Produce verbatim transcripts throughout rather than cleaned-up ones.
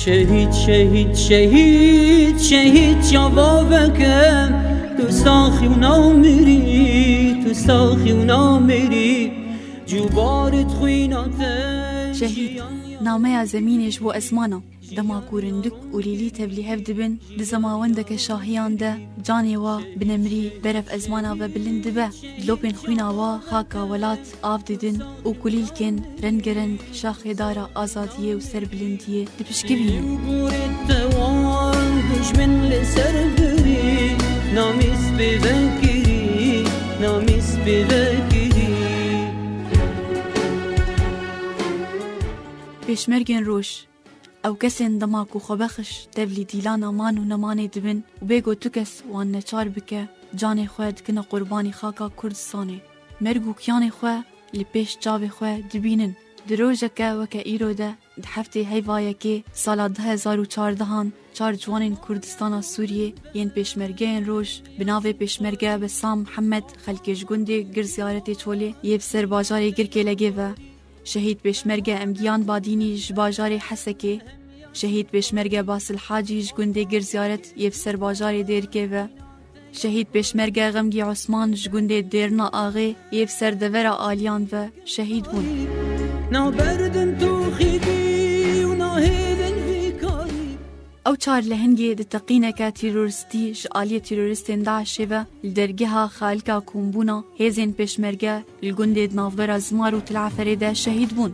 Şehîd, şehîd, şehîd, şehîd çava veke, tu saxî û namirî, tu saxî û namirî, cûbarit xwîna te. Şehîd, nameya zemînê ji bo ezmana. Dema ku rindik û lîlî tevlî hev dibin, di zemawendeke şahiyan de canê wa bi nemirî berev ezmana ve bilind dibe. Dilopên xwîna wa xaka welat av didin û kulîlkên rengereng şaxê dara azadiyê û serbilindiyê dipişkivînin. Gurê te wan dijmin li ser birî, namîs pê vekirî, namîs pê vekirî. Pêşmergên roj. Ew kesên dema ku xwebexiş tevlî dîlana man û nemanê dibin û bê ku tu kes wan neçar bike, canê xwe dikine qurbanî xaka Kurdistanê. Merg û kiyanê xwe li pêş çavê xwe dibînin. Di rojeke weke îro de, di heftê heyva yekê sala du hezar û çardehan, çar ciwanên Kurdistana Sûriyê yên pêşmergeyên roj bi navê Pêşmerge Besam Mihemed xelkê ji gundê Gir Ziyaretê Çolê yê bi ser bajarê Girkêlegê ve, Şehîd Pêşmerge Emgiyan Badînî ji bajarê Hesekê, Şehîd Pêşmerge Basil Hacî ji gundê Gir Ziyaret yê bi ser bajarê Dêrikê ve, Şehîd Pêşmerge Xemgî Osman ji gundê Dêrina Axê yê bi ser devera Aliyan ve şehîd bûn. Naberdin toxî bî û nahêlin vî karî. Ew çar lehengê di teqîneke teroristî ji aliyê teroristên DAIŞê ve li dergeha Xalika Kombûna hêzên pêşmerge li gundê di navbera Zimar û Tilaferê de şehîd bûn.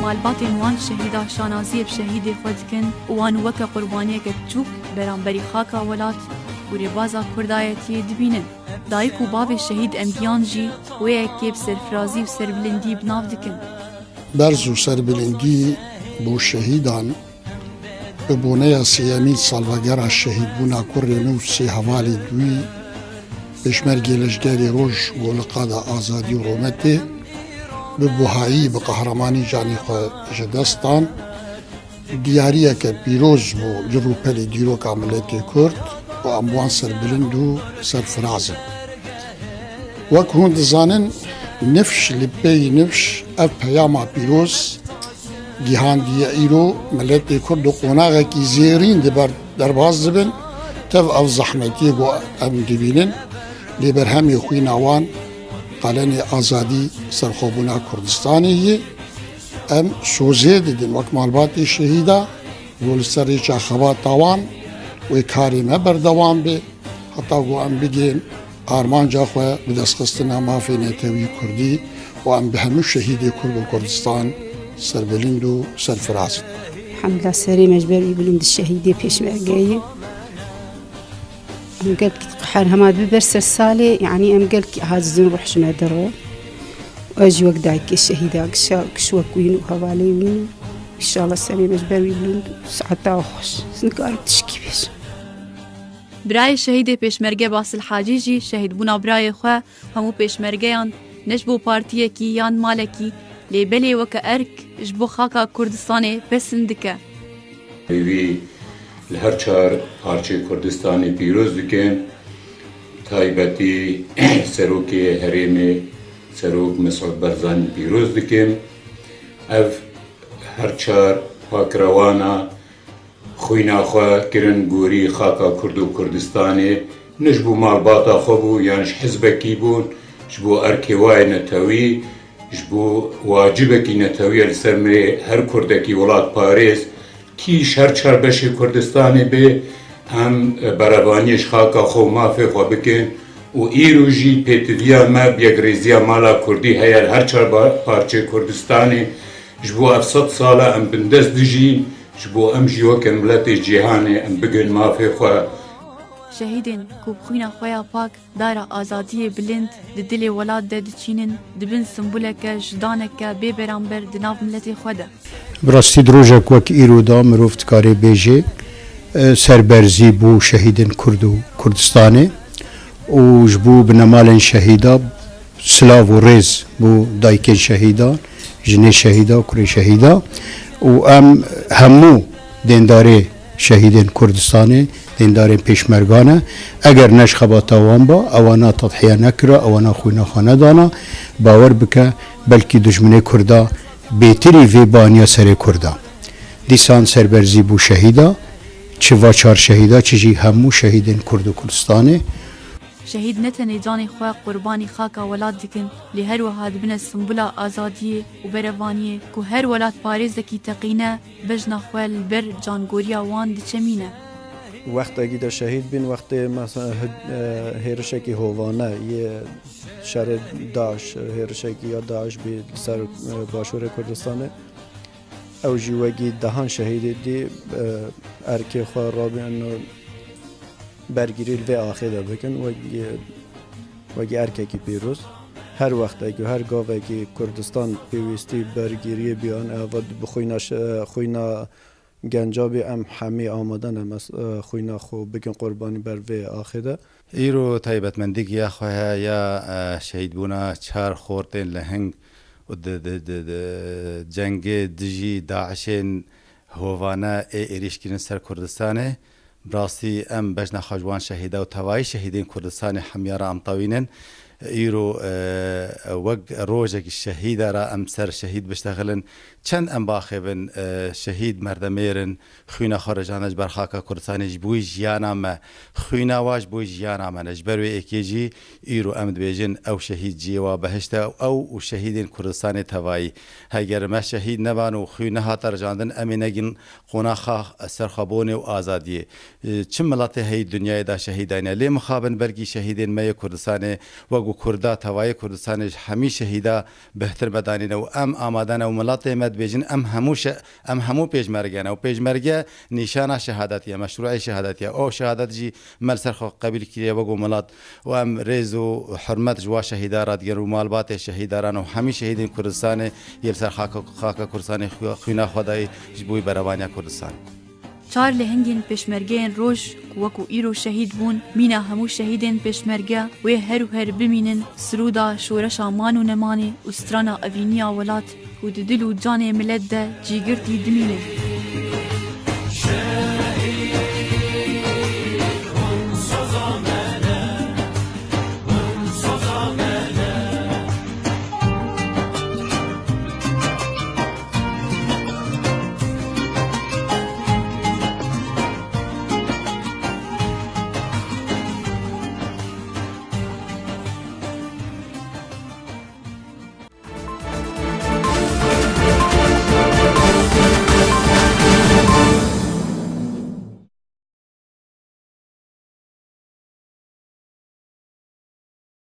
Malbatên wan şehîda şanaziyê bi şehîdê xwe dikin û wan weke qurbaniyeke biçûk beramberî xaka welat û rêbaza kurdayetiyê dibînin. Dayik û bavê şehîd Emgiyan jî wê yekê bi serfirazî û serbilindî bi nav dikin. Berz û serbilindî bo şehîdan. Bi boneya sêyemîn salvegera şehîdbûna kurê min û sê hevalên wî, pêşmergê Leşgerê Roj û Liqada Azadî û Rûmetê, bi buhayî, bi qehremanî canê xwe ji dest dan. Diyariyeke pîroz bû li rûpelê dîroka miletê Kurd û em wan serbilind û serfiraz in. Wek hûn dizanin, nifş li pey nifş ev peyama pîroz gihandiye. Îro miletê Kurd di qonaxekî zêrîn di ber derbas dibin, tev ev zehmetiyê ku em dibînin, lê berhemê xwîna wan qalenê azadî, serxwebûna Kurdistanê ye. Em sozê didin wek malbatê şehîda, ku li ser rêça xebata wan wê karê me berdewam be, heta ku em bigihên armanca xwe bi destxistina mafê netewî kurdî û em bi hemû şehîdê Kurd û Kurdistan serbilind û serfiraz in. Elhamdulillah, serê me ji ber wî bilind, şehîdê pêşmergeyê. Em gelkî diqeherin, hema dibe ber sed salê, yanî em gelkî acizin, ruh ji me derwe. Ez jî wek dayikê şehîda gişa, giş wek wîn û hevalê wîn. Înşallah serê me ji ber wî bilind û saeta xweş. Ez nikarim tişkî bêjim. Birayê şehîdê pêşmerge Basil Hacî jî şehîdbûna birayê xwe hemû pêşmergeyan ne ji bo partiyekî yan malekî, lê belê weke erk ji bo xaka Kurdistanê pezin dike. Hêvî li her çar parçeyê Kurdistanê pîroz dikim. Taybetî Serokê Herêmê, Serok Mesûd Barzanî pîroz dikim. Ev her çar pakrewana xwîna xwe kirin gorî xaka Kurd û Kurdistanê, ne ji bo malbata xwe bû yan ji hizbekî bûn, ji bo erkê wa yê netewî, ji bo wacibekî netewî ye li ser mirê her Kurdekî welatparêz, kî ji her çar beşê Kurdistanê bê, em berevaniyê ji xaka xwe û mafê xwe bikin û îro jî pêtiviya me bi yekrêziya mala Kurdî heye li her çar ba-, parçeyê Kurdistanê. Ji bo ev sed sala em bindest dijîn, Ji bo em jî weke miletê cîhanê em bigihên mafê xwe. Şehîdên ku bi xwîna xwe ya pak dara azadiyê bilind di dilê welat de diçînin, dibin simbuleke, jidaneke bê beramber di nav miletê xwe de. Bi rastî di rojek wek îro de mirov dikarê bêjê, e, serberzî bo şehîdên Kurd û Kurdistanê û ji bo binemalên şehîda silav û rêz bo dayikên şehîdan, jinê şehîda, kurê şehîda û em hemû dêndarê şehîdên Kurdistanê, dêndarên pêşmerga ne. Eger ne ji xebata wan ba, ewana tedhiye nekira, ewana xwîna xwe nedana, bawer bike, belkî dijminê Kurda bêtirî vê baniya serê Kurda. Dîsan serberzî bo şehîda, çi va çar şehîda, çi jî hemû şehîdên Kurd û Kurdistanê. Şehîd ne tenê canê xwe qurbanî xaka welat dikin, lê her wiha dibine simbula azadiyê û berevaniyê ku her welatparêzekî teqîne bejna xwe li ber cangoriya wan diçemîne. Wextekî de şehîd bîn, wextê mesela hi-, e, hêrişekî hovane yê şerê DAIŞ, hêrişekî ya DAIŞ bî li ser, e, başûrê Kurdistanê. Ew jî wekî dehan şehîdê dî, e, erkê xwe rabîn bergirî li vê axê de bikin, wekî, wekî erkekî pîroz. Her wextekî û her gavekî Kurdistan pêwîstî bergiriyê biyan, eva bi xwîna şe-, xwîna genca bî, em hemî amade ne mes-, e, xwîna xwe bikin qurbanî ber vê axê de. Îro taybetmendîk ya xwe heye ya, e, şehîdbûna çar xortên li Hing û di, di, di, di cengê dijî DAIŞên hovane ê êrîş kirin ser Kurdistanê. Bi rastî em bejna xwe ji wan şehîda û tevayî şehîdên Kurdistanê hemiya re em tewînin. Îro, e, wek rojekî şehîda re em ser şehîd biştexilin. Çend em baxêvin, e, şehîd merdemêr in, xwîna xwe rijane ji ber xaka Kurdistanê, ji bo jiyana me. Xwîna wa ji bo jiyana me ne. Ji ber wê êkê jî îro em dibêjin ew şehîd cihê wa behişt e û ew û şehîdên Kurdistanê tevayî. Heger me şehîd neban û xwîn nehate rijandin, em ê negin qonaxa serxwebûnê û azadiyê. E, çi miletê heyî dinyayê de şehîd dayne. Lê mixabin belkî şehîdên me yê Kurdistanê, wek û Kurda, tevayê Kurdistanê ji hemî şehîda bêhtir me danîne û em amade ne û miletê me dibêjin, em hemû şe-, em hemû pêşmerge ne û pêşmerge nîşana şehadetî ye, meşrûê şehadetî ye. O şehadet jî me li ser xwe qebîl kiriye wek û milet û em rêz û hurmet ji wa şehîda re digin û malbatê şehîdaran û hemî şehîdên Kurdistanê yê li ser xaka, xaka Kurdistanê xwe-, xwîna xwe dayî ji bo berevaniya Kurdistanê. Çar lehengên pêşmergeyên roj ku wekû îro şehîd bûn, mîna hemû şehîdên pêşmerge wê her û her bimînin, sirûda şoreşa man û nemanê û strana evîniya welat ku di dil û canê milet de cîgirtî dimînin.